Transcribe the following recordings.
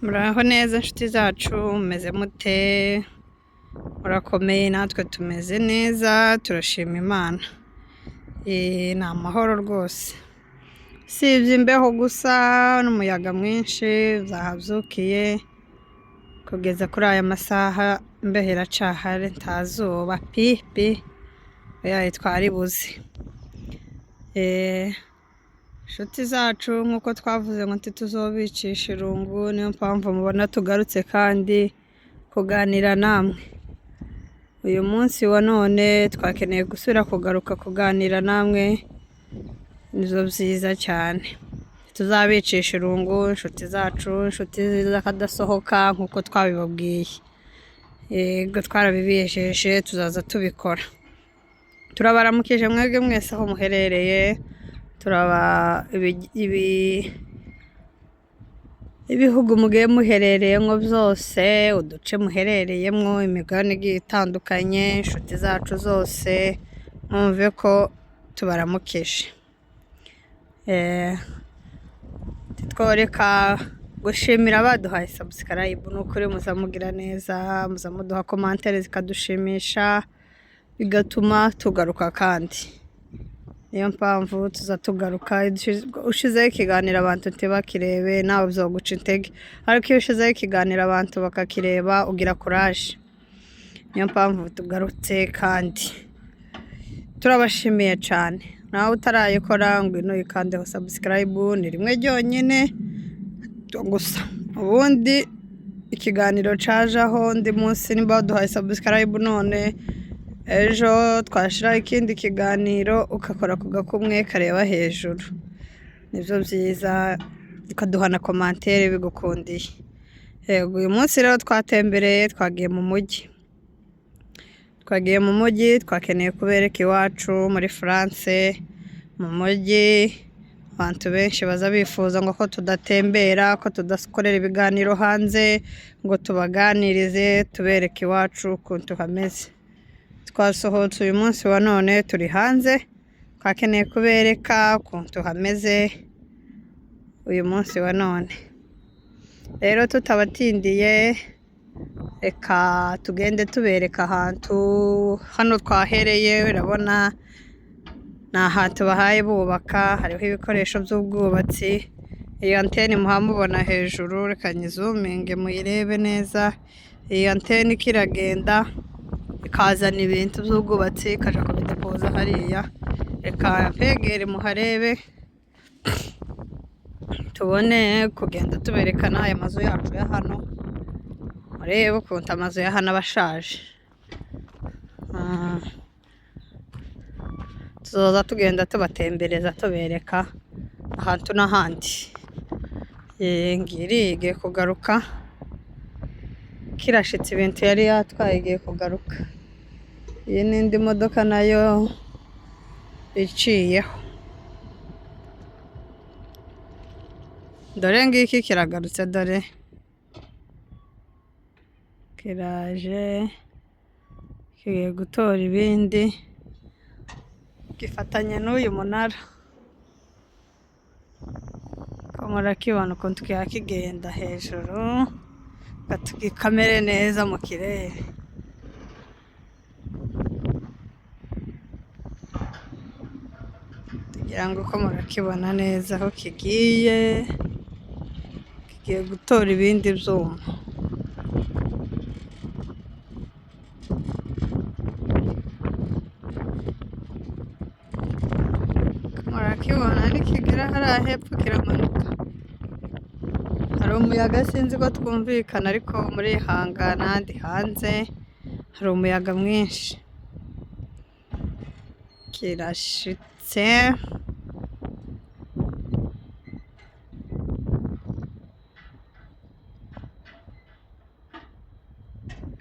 Muraho neza nshuti zacu, mumeze mute? Murakomeye? Natwe tumeze neza, turashima Imana. Ni amahoro rwose, usibye imbeho gusa n'umuyaga mwinshi byahabyukiye, kugeza kuri aya masaha imbeho iracahari, nta zuba pi pi, oya twaribuze. Nshuti zacu, nk'uko twavuze ngo ntituzobicisha irungu, niyo mpamvu mubona tugarutse kandi kuganira namwe. Uyu munsi wa none twakeneye gusubira kugaruka kuganira namwe, nibyo byiza cyane. Tuzabicisha irungu inshuti zacu, inshuti z'akadasohoka nk'uko twabibabwiye. Yego twarabibijeje, tuzaza tubikora. Turabaramukije mwebwe mwese aho muherereye, turaba ibihugu mugiye muherereyemo byose, uduce muherereyemo, imigabane igiye itandukanye, inshuti zacu zose, mwumve ko tubaramukije. Tworeka gushimira abaduhaye subscribe, ni ukuri muza mugira neza, muza muduha commentaire zikadushimisha, bigatuma tugaruka kandi. Niyo mpamvu tuza tugaruka, ushizeho ikiganiro abantu ntibakirebe, nawe byoguca intege, ariko iyo ushizeho ikiganiro abantu bakakireba ugira courage. Niyo mpamvu tugarutse kandi turabashimiye cyane. Nawe utarayikora ngwino uyikandeho subscribe, ni rimwe ryonyine gusa, ubundi ikiganiro cajaho undi munsi. Nimba waduhaye subscribe none, ejo twashiraho ikindi kiganiro ugakora ku gakumwe kareba hejuru, nibyo byiza, ukaduha na commentaire bigukundiye. Yego, uyu munsi rero twatembereye, twagiye mu mujyi, twagiye mu mujyi, twakeneye kubereka iwacu muri France mu mujyi. Abantu benshi baza bifuza ngo ko tudatembera, ko tudakorera ibiganiro hanze, ngo tubaganirize, tubereke iwacu ukuntu hameze. Twasohotse uyu munsi wa none, turi hanze, twakeneye kubereka ukuntu hameze uyu munsi wa none. Rero tutabatindiye, reka tugende tubereka ahantu hano twahereye. Urabona ni ahantu bahaye bubaka, hariho ibikoresho by'ubwubatsi. Iyo antene muhamubona hejuru, reka nyizuminge muyirebe neza. Iyi antene iko iragenda ikazana ibintu by'ubwubatsi, ikaja kubidepoza hariya. Reka mpegere muharebe, tubone kugenda tubereka n'aya mazu yacu ya hano, murebe ukuntu amazu ya hano aba ashaje. Tuzoza tugenda tubatembereza, tubereka ahantu n'ahandi. Ngiri igiye kugaruka, kirashitse ibintu yari yatwaye, igiye kugaruka. Iyi n'indi modoka nayo iciyeho, dore ngiki kiragarutse, dore kiraje kigiye gutora ibindi, gifatanye n'uyu munara. Ko murakibona ukuntu kiba kigenda hejuru, tugikamere neza mu kirere. Tugira ngo uko murakibona neza aho kigiye, kigiye gutora ibindi byuma. Murakibona nikigera hariya hepfo kiramanuka. Hari umuyaga, sinzi ko twumvikana, ariko murihangana, ndi hanze hari umuyaga mwinshi. Kirashitse,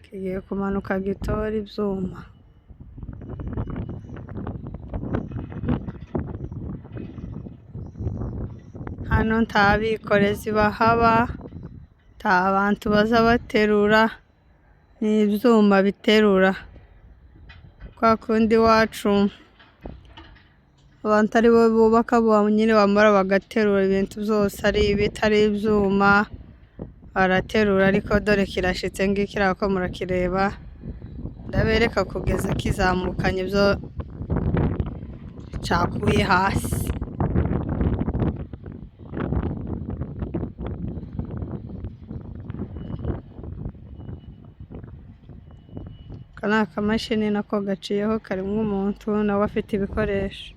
kigiye kumanuka gitora ibyuma. Hano nta bikorezi bahaba, nta bantu baza baterura, ni ibyuma biterura. Kwa kundi iwacu abantu ari bo bubaka bonyine, bamara bagaterura ibintu byose, ari ibiti, ari ibyuma. Baraterura ariko dore kirashitse ngiki ko murakireba, ndabereka kugeza kizamukanye ibyo cakuye hasi. Aka ni akamashini nako gaciyeho karimwo umuntu nawe afite ibikoresho.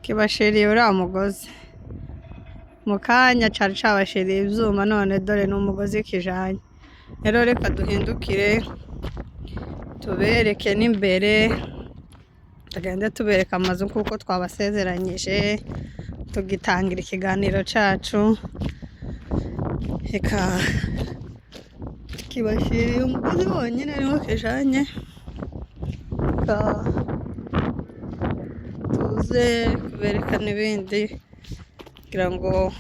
Kibashiriye uriya mugozi, mu kanya cari cabashiriye ivyuma none dore ni umugozi kijanye. Rero reka duhindukire tubereke n'imbere, tugende tubereka amazu kuko twabasezeranyije tugitangira ikiganiro cacu. Reka kibashiriye umugozi wonyine niwo kijanye, reka tuze kubereka n'ibindi kugira ngo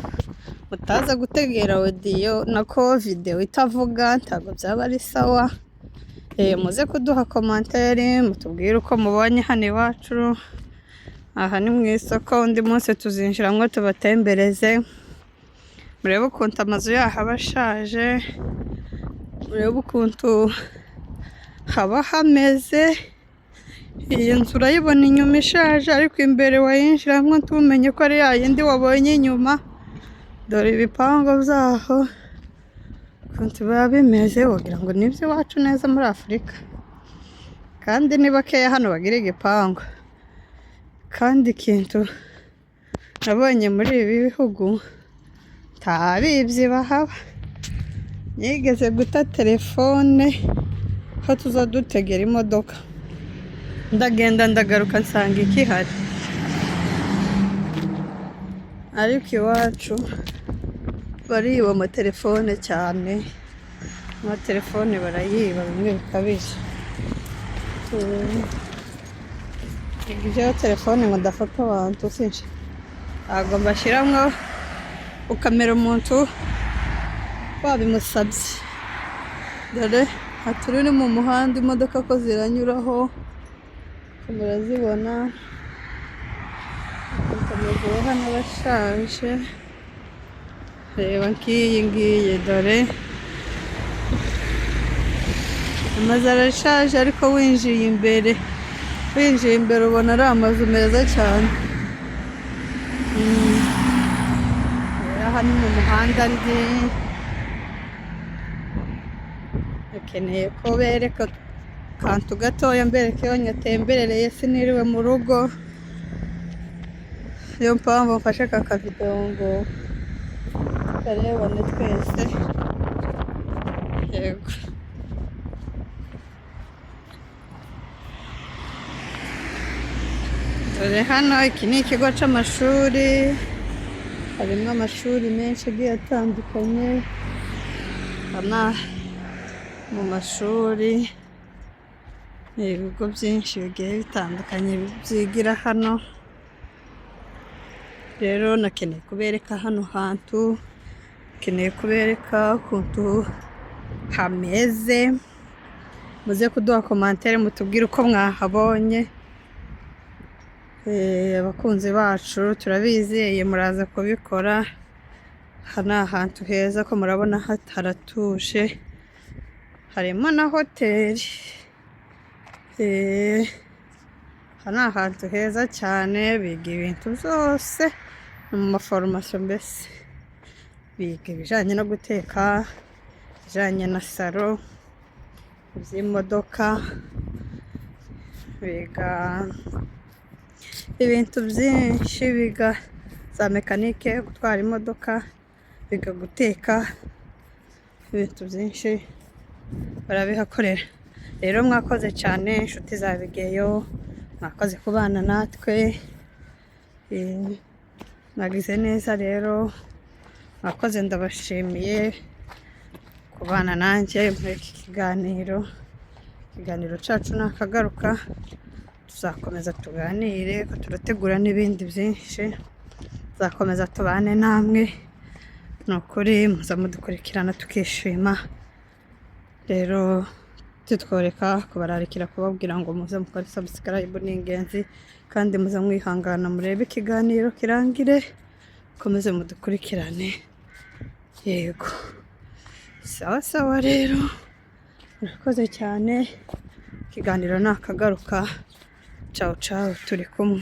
mutaza gutegera audio nako video itavuga, ntabwo byaba ari sawa. Muze kuduha commentaire mutubwire uko mubonye hano iwacu. Aha ni mu isoko, undi munsi tuzinjiramwo tubatembereze, murebe ukuntu amazu yaho aba ashaje, murebe ukuntu haba hameze. Iyi nzu urayibona inyuma ishaje, ariko imbere wayinjiramwo ntumenye ko ari ya yindi wabonye inyuma. Dore ibipangu byaho ukuntu biba bimeze, wagira ngo ni iby'iwacu neza muri Afurika. Kandi ni bakeya hano bagira igipangu. Kandi ikintu nabonye muri ibi bihugu, nta bibyi bahaba. Nigeze guta telefone aho tuza dutegera imodoka, ndagenda ndagaruka nsanga ikihari. Ariko iwacu bariba amatelefone cyane, amatelefone barayiba bimwe bikabije. Ibyo telefone ngo ndafata abantu sinshi, ntabwo mbashiramwo ukamera umuntu wabimusabye. Dore aha turi ni mu muhanda, imodoka ko ziranyuraho murazibona. Amazu yo hano aba ashaje, reba nk'iyi ngiyi, dore amazu arashaje, ariko winjiye imbere ubona ari amazu meza cyane. Rero aha ni mu muhanda, ndi akeneye ko bereka akantu gatoya, mbereka iyo nyatemberereye siniriwe mu rugo. Niyo mpamvu mfashe aka kavidewo ngo tukarebane twese. Yego, dore hano iki ni ikigo c'amashuri, harimo amashuri menshi agiye atandukanye. Hano mu mashuri ni ibigo byinshi bigiye bitandukanye byigira hano. Rero nakeneye kubereka hano hantu, nkeneye kubereka ukuntu hameze. Muze kuduha commentaire mutubwire uko mwahabonye. Abakunzi bacu turabizeye muraza kubikora. Aha ni ahantu heza ko murabona haratuje, harimo na hoteli. Aha ni ahantu heza cyane, biga ibintu byose, ni mu maforomasiyo mbese. Biga ibijyanye no guteka, ibijyanye na salon, iby'imodoka, biga ibintu byinshi, biga za mécanique, gutwara imodoka, biga guteka, ibintu byinshi barabihakorera. Rero mwakoze cyane inshuti za Bigeyo, mwakoze kubana natwe, mwagize neza rero, mwakoze, ndabashimiye kubana nanjye muri iki kiganiro. Ikiganiro cyacu nakagaruka, tuzakomeza tuganire, turategura n'ibindi byinshi, tuzakomeza tubane namwe. Ni ukuri muza mudukurikirana tukishima. Rero tutworeka kubararikira kubabwira ngo muze mukore subscribe, ni ingenzi, kandi muze mwihangana murebe ikiganiro kirangire, mukomeze mudukurikirane. Yego, sawa sawa. Rero murakoze cyane, ikiganiro ni akagaruka. Cawu cawu, turi kumwe.